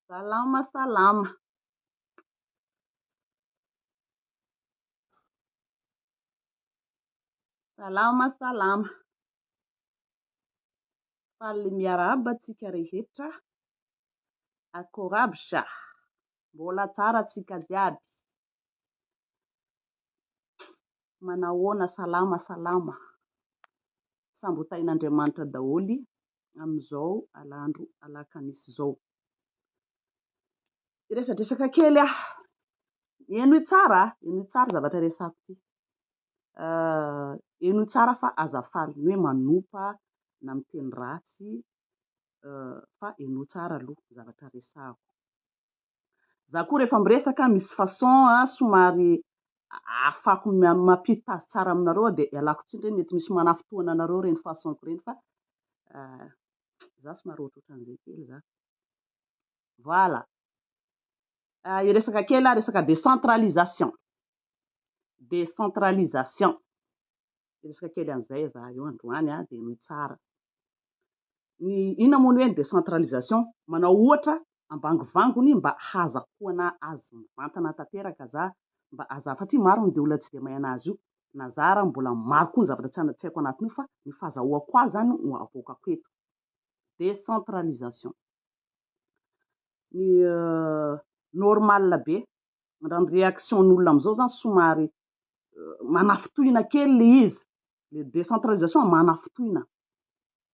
Salama salama. Salama salama. Faly miarahaba antsika rehetra. Akory aby sa? Mbola tsara antsika jiaby. Manahoana salama salama. Samby ho tahin'Andriamanitra daholo amin'izao alandro alakamisy izao. Hiresadresaka kely aho. Henoy tsara, henoy tsara zavatra resahako ity. Henoy tsara fa aza faly ny hoe manompa na miteny ratsy fa henoy tsara aloha ny zavatra resahako. Za koa rehefa miresaka misy façon somary ahafahako mampita azy tsara aminareo dia ialako tsiny re mety misy manafintohina anareo ireny façon-ko ireny fa za somary ohatrohatran'izay kely za. Voilà. Hiresaka kely aho resaka décentralisation. Décentralisation. Hiresaka kely an'izay za eo androany dia henoy tsara. Ny inona moa ny hoe ny décentralisation? Manao ohatra ambangovangony mba hahazahoana azy mivantana tanteraka za mba aza satria maro ny dia olona tsy dia mahay anazy io na za ara mbola maro koa ny zavatra tsy haiko anatin'io fa ny fahazahoako azy zany no avoakako eto. Décentralisation. Ny normal be raha ny réaction n'olona amin'izao zany somary manafintohina kely le izy. Le décentralisation manafintohina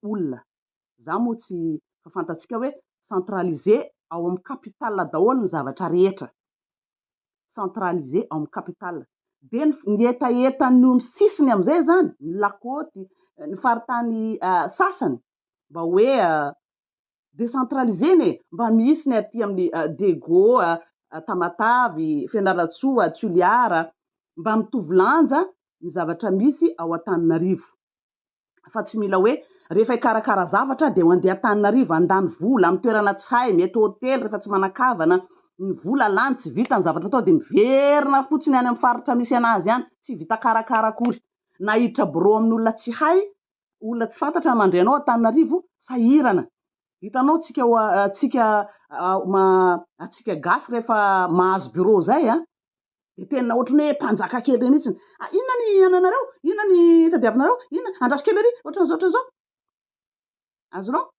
olona. Za moa tsy fa fantatsika hoe centralisé ao amin'ny capital daholo ny zavatra rehetra. Centralisé ao amin'ny capital. Dia ny hetahetan'ny ony sisiny amin'izay zany, ny lakôty, ny faritany sasany mba hoe décentralisé-na e, mba misy ny aty amin'ny Diego, Tamatave, Fianarantsoa, Toliara, mba mitovy lanja ny zavatra misy ao Antananarivo. Fa tsy mila hoe rehefa hikarakara zavatra dia handeha Antananarivo handany vola amin'ny toerana tsy hay, mety hotely rehefa tsy manan-kavana, ny vola lany tsy vita ny zavatra atao dia miverina fotsiny any amin'ny faritra misy anazy any, tsy vita karakara akory. Na hiditra birao amin'olona tsy hay, olona tsy fantatra mandray anao Antananarivo, sahirana. Hitanao tsika tsika atsika gasy rehefa mahazo bureau zay a, dia tena ohatran'ny hoe mpanjaka kely ireny mihitsy. Ah, inona ny ananareo? Inona ny tadiavinareo? Inona? Andraso kely ery, ohatran'izao ohatran'izao. Azonao?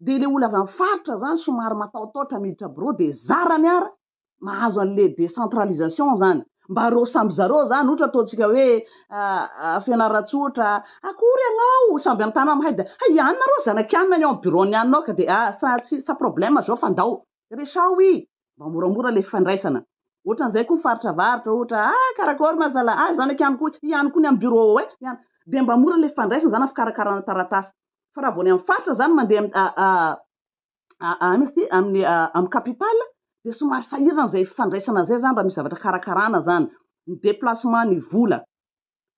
Dia ilay olona avy amin'ny faritra zany somary matahotahotra miditra bureau dia zarany ara mahazo an'le décentralisation zany. Mba reo samby zareo zany, ohatra ataontsika hoe Fianarantsoa ohatra, akory ianao, samby amin'ny tanàna mahay dia, hay i anona rô zanak'i anona ny ao amin'ny bureau-n'i anona ao ka dia ah, sa tsy sa problème zao fa ndao, resaho i, mba moramora le fifandraisana. Ohatran'izay koa faritra avaratra ohatra, ah karakory ma zala, ah zanak'i anona koa, i anona koa ny amin'ny bureau ao e, i anona, dia mba mora le fifandraisana zany amin'ny fikarakarana taratasy. Fa raha vao ny amin'ny faritra zany mandeha amin'ny izy ity, amin'ny amin'ny capital dia somary sahirana izay fifandraisana izay zany raha misy zavatra karakarana zany, ny déplacement, ny vola.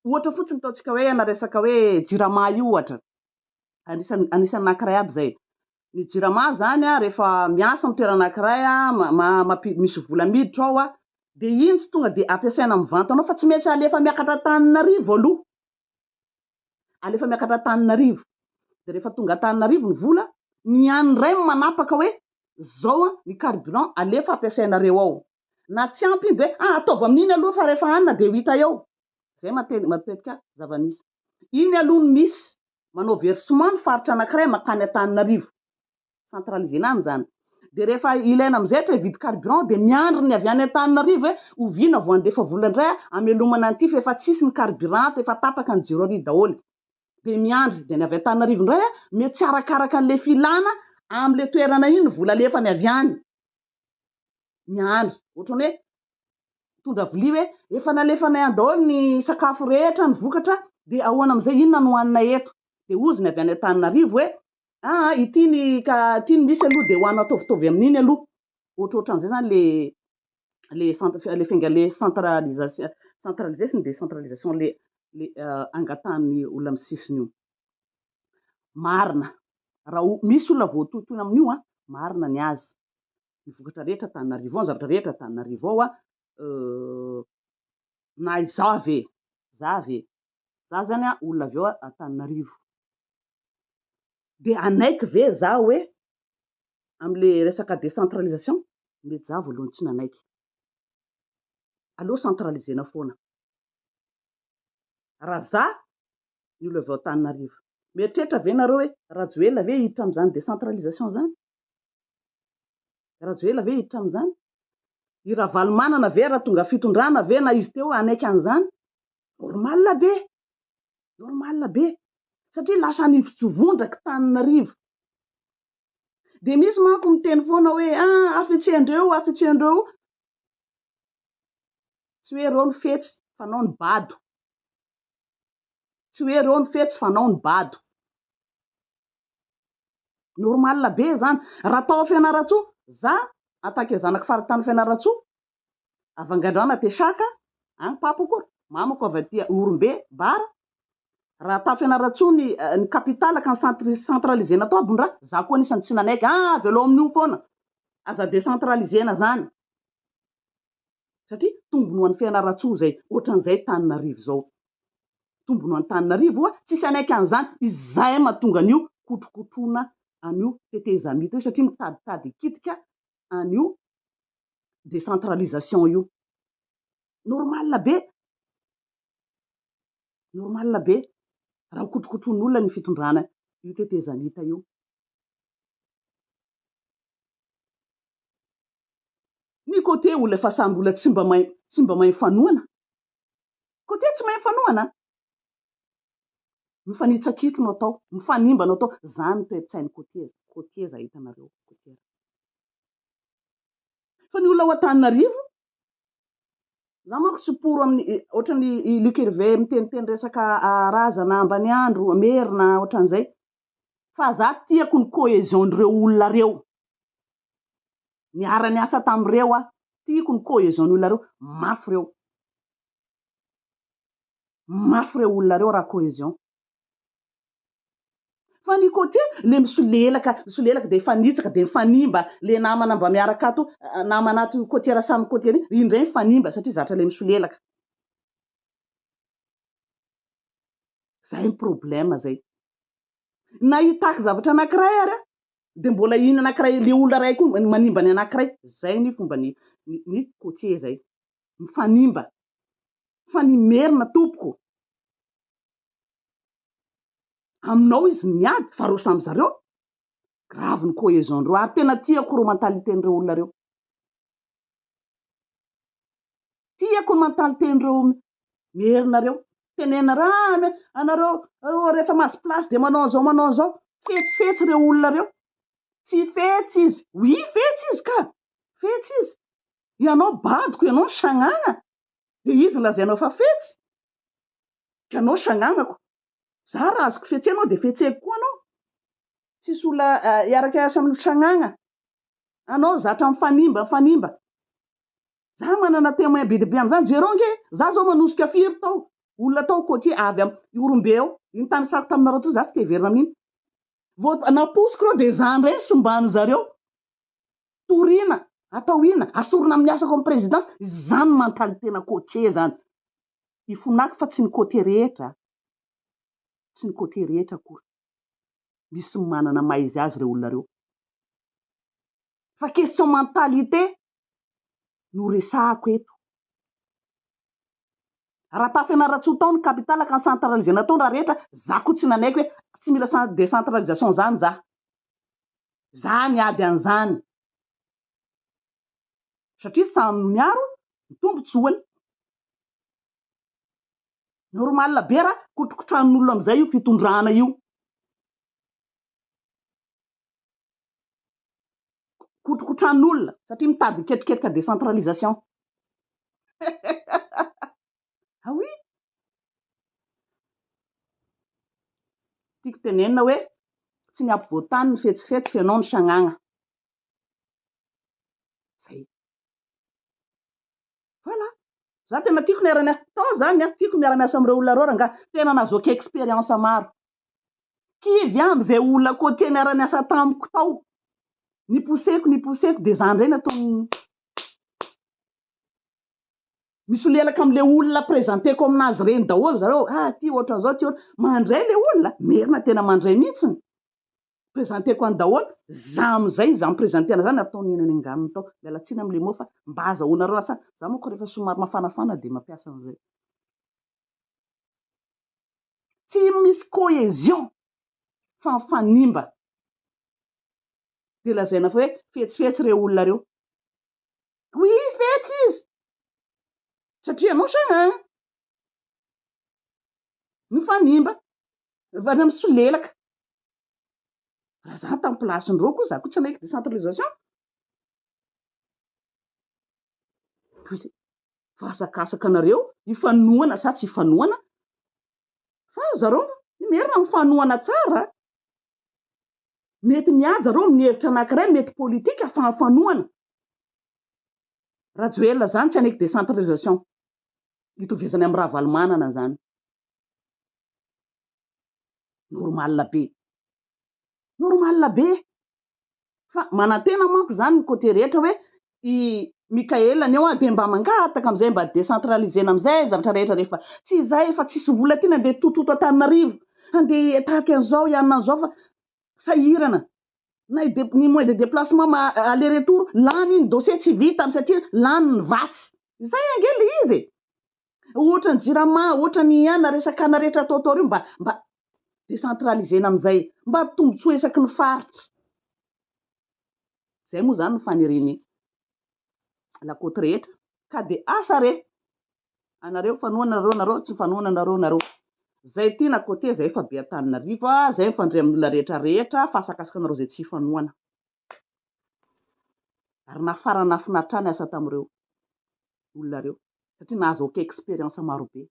Ohatra fotsiny ataontsika hoe na resaka hoe jirama io ohatra, anisan'ny anisan'ny anankiray aby izay. Ny jirama zany a rehefa miasa amin'ny toerana anankiray a, mampi- misy vola miditra ao a, dia iny tsy tonga dia ampiasaina mivantana ao fa tsy maintsy alefa miakatra Antananarivo aloha. Alefa miakatra Antananarivo. Dia rehefa tonga Antananarivo ny vola, ny any indray no manapaka hoe zao ny carburant alefa ampiasainareo ao. Na tsy ampy iny dia hoe ah ataovy amin'iny aloha fa rehefa any dia ho hita eo. Izay matetika zava-misy. Iny aloha no misy manao versement ny faritra anankiray mankany Antananarivo. Centraliser-na any izany. Dia rehefa ilaina amin'izay ohatra hividy carburant dia miandry ny avy any Antananarivo hoe oviana vao handefa vola indray aho hamelomana an'ity fa efa tsisy ny carburant, efa tapaka ny jiro ary daholo. Dia miandry. Dia ny avy Antananarivo indray mety tsy arakaraka an'ilay filana amin'ilay toerana iny ny vola alefany avy any. Miandry. Ohatran'ny hoe mitondra vilia hoe efa nalefanay any daholo ny sakafo rehetra, ny vokatra, dia ahoana amin'izay, inona no hohanina eto? Dia hozy ny avy any Antananarivo hoe Aa ity ny ka ity ny misy aloha dia ho anao ataovitaovy amin'iny aloha. Ohatrohatran'izay zany le le cent- le fiainga le centralisation centralisé sy ny décentralisation le le angatahan'ny olona amin'ny sisiny io. Marina. Raha misy olona voatohintohina amin'io an, marina ny azy. Ny vokatra rehetra Antananarivo ao, ny zavatra rehetra Antananarivo ao an, na izaho ve, za ve, za zany an olona avy ao Antananarivo. Dia hanaiky ve za hoe amin'le resaka décentralisation, mety za voalohany tsy nanaiky. Aleo centralisena foana. Raha za ny olo avy ao Antananarivo, mieritreritra ve nareo hoe Rajoelina ve hiditra amin'izany décentralisation zany? Rajoelina ve hiditra amin'izany? I Ravalomanana ve raha tonga fitondrana ve na izy teo hanaiky an'izany? Normal be! Normal be! Satria lasa nivondraky Tananarivo. Dia misy manko miteny foana hoe ah afitsen-dreo, afitsen-dreo. Tsy hoe reo no fetsy fa nao ny bado. Tsy hoe reo no fetsy fa nao ny bado. Normal be zany. Raha tao Fianarantsoa, za en tant que zanaky faritany Fianarantsoa, avy Angadrana Tesaka, any papako ary, mamako avy aty Ihorombe, Bara, raha tao Fianarantsoa ny ny capitale ka ny centralisena tao Abondra, za koa anisany tsy nanaiky, ah avelao amin'io foana, aza décentralisena zany. Satria tombony ho an'i Fianarantsoa izay, ohatran'izay Tananarivo izao. Tombony ho an'i Tananarivo oa, tsisy hanaiky an'izany, izay mahatonga an'io kotrokotroana an'io tetezamita io satria mitaditady hikitika an'io décentralisation io. Normal be, normal be raha kotrokotroin'olona ny fitondrana io tetezamita io. Ny côté olona efa samy mbola tsy mba mahay tsy mba mahay mifanohana. Côté tsy mahay mifanohana. Mifanitsakitro no atao, mifanimba no atao. Zany toe-tsain'ny côté côté za hitanareo côté. Fa ny olona ao Antananarivo, za manko tsy pour amin'ny ohatran'ny i Luc Hervé miteniteny resaka razana ambaniandro, merina ohatran'izay. Fa za tiako ny cohésion-n'ireo olona reo. Niara-niasa tamin'ireo aho. Tiako ny cohésion-ny olona ireo. Mafy ireo. Mafy ireo olona ireo raha cohésion. Fa ny côté le misolelaka, misolelaka dia mifanitsaka dia mifanimba. Le namana mba miaraka ato, namana ato côtière samy côtière iny, iny indray mifanimba satria zatra le misolelaka. Zay ny problème zay. Na hitaky zavatra anankiray ary aho, dia mbola iny anankiray, le olona iray koa manimba ny anankiray. Zay ny fomba ny ny côtier zay. Mifanimba. Fa ny merina tompoko, aminao izy miady fa reo samy zareo, grave ny cohésion ndreo ary tena tiako reo mentalité ndreo olona reo. Tiako ny mentalité ndreo merina reo. Tenenareo ah anareo rehefa mahazo place dia manao an'izao manao an'izao. Fetsifetsy reo olona reo. Tsy fetsy izy. Oui fetsy izy ka. Fetsy izy. Ianao badiko, ianao ny sagnagna. Dia izy no lazainao fa fetsy. Ka anao sagnanako. Za raha azoko fetsenao dia fetseko koa anao. Tsisy olona hiaraka hiasa amin'ny sagnagna. Anao zatra mifanimba mifanimba. Za manana témoin be dia be amizany, jereo ange, za zao manosika firy tao, olona tao côtier avy am Ihorombe ao, iny tanisako taminareo teo za tsy te hiverina amin'iny, vao naposiko reo de za ndray ny somban'ny zareo, torina, atao ina, asorina amin'ny asako amin'ny présidence, izany mentalité-na côtier zany, ifonako fa tsy ny côtier rehetra, tsy ny côtier rehetra akory, misy manana maha izy azy reo olona reo, fa question mentalité no resahako eto. Raha tao Fianarantsoa tao ny capitale ka ny tao ny raha rehetra, za koa tsy nanaiky hoe tsy mila décentralisation zany za. Za niady an'izany. Satria samy miaro ny tombotsoany. Normal be raha kotrokotran'olona amin'izay io fitondrana io. Kotrokotran'olona satria mitady hiketriketrika décentralisation. Ah oui! Tiako tenenina hoe tsy ny ampovoan-tany ny fetsifetsy fa ianao no sagnagna. Zay. Voilà. Za tena tiako miara-miasa. Tao zany an, tiako miara-miasa amin'ireo olona ireo rangahy. Tena nahazoako expérience maro. Kivy aho amin'izay olona côté niara-niasa tamiko tao. Niposeko, niposeko, dia za indray nataony misolelaka amin'ilay olona présenteko aminazy ireny daholo zareo. Ah, ty ohatran'izao, ty ohatran'izao. Mandray ilay olona, merina tena mandray mihitsiny. Presenteko any daholo, za amizay za mi-presenter anazy zany ataony eny anganony tao, miala tsiny amle mot fa mba azahoanareo asa, za manko rehefa somary mafanafana dia mampiasa an'izay. Tsy misy cohésion fa mifanimba. Dia lazaina fa hoe fetsifetsy ireo olona ireo. Oui, fetsy izy! Satria ianao saina an! Mifanimba, variana misolelaka. Raha za tamin'ny place-ndreo koa, za koa tsy hanaiky décentralisation. Fa asakasaka anareo hifanohana sa tsy hifanohana? Fa zareo ny merina mifanohana tsara. Mety miady zareo amin'ny hevitra anankiray mety politika fa mifanohana. Rajoelina zany tsy hanaiky décentralisation. Itovizany amin'i Ravalomanana zany. Normal be. Normal be. Fa manantena manko zany ny côté rehetra hoe i Mickaël ny eo dia mba mangataka amizay mba décentraliser-na amizay zavatra rehetra rehefa tsy izay fa tsisy vola aty nandeha tototo Antananarivo handeha tahaka an'izao hianina an'izao fa sahirana na ny moyen de déplacement aller retour lany iny dossier tsy vita satria lany ny vatsy izay ange le izy e Ohatra ny jirama, ohatra ny ana resaka ana rehetra ataotao reo mba mba décentraliser-na amizay mba tombotsoa isaky ny faritra. Zay moa zany ny fanirian'ny la côte rehetra ka de asa re anareo mifanohana nareo nareo tsy mifanohana nareo nareo. Zay ty na côté zay efa be Antananarivo a, zay mifandray amin'olona rehetra rehetra fa asakasaka anareo zay tsy hifanohana. Ary nafarana nahafinaritra ahy ny asa tamin'ireo olona ireo satria nahazoako expérience maro be.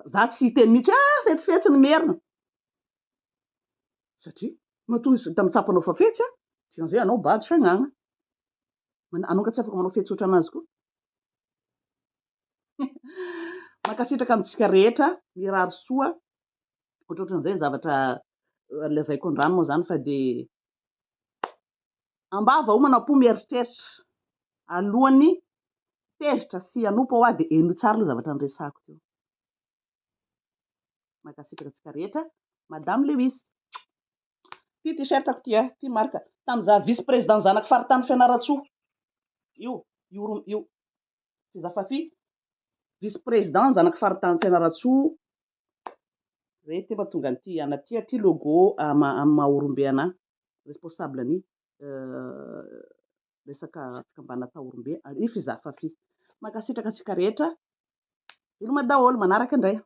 Za tsy hiteny mihitsy hoe ah fetsifetsy ny merina satria matoa izy tamin'ny tsapanao fa fetsy ah, dikan'izay anao bado sagnagna. Anao nga tsy afaka manao fetsy ohatran'azy koa. Mankasitraka amintsika rehetra, mirary soa. Ohatrohatran'izay ny zavatra lazaiko androany moa izany fa dia ambava homana am-po mieritreritra alohan'ny tezitra sy hanompo aho dia henoy tsara aloha zavatra niresahako teo. Mankasitraka antsika rehetra. Madame Lewis. Ty t-shirt-ko ty eh, ty marque. Tamin'izaho vice président zanaky faritany Fianarantsoa. Io, io, io. Fizafafi, vice président zanaky faritany Fianarantsoa. Zay ty mahatonga an'ity ana ty, ty logo amin'ny maha Horombe anahy, responsable ny resaka fikambanana Tahorombe, i Fizafafi. Mankasitraka antsika rehetra. Veloma daholo, manaraka indray.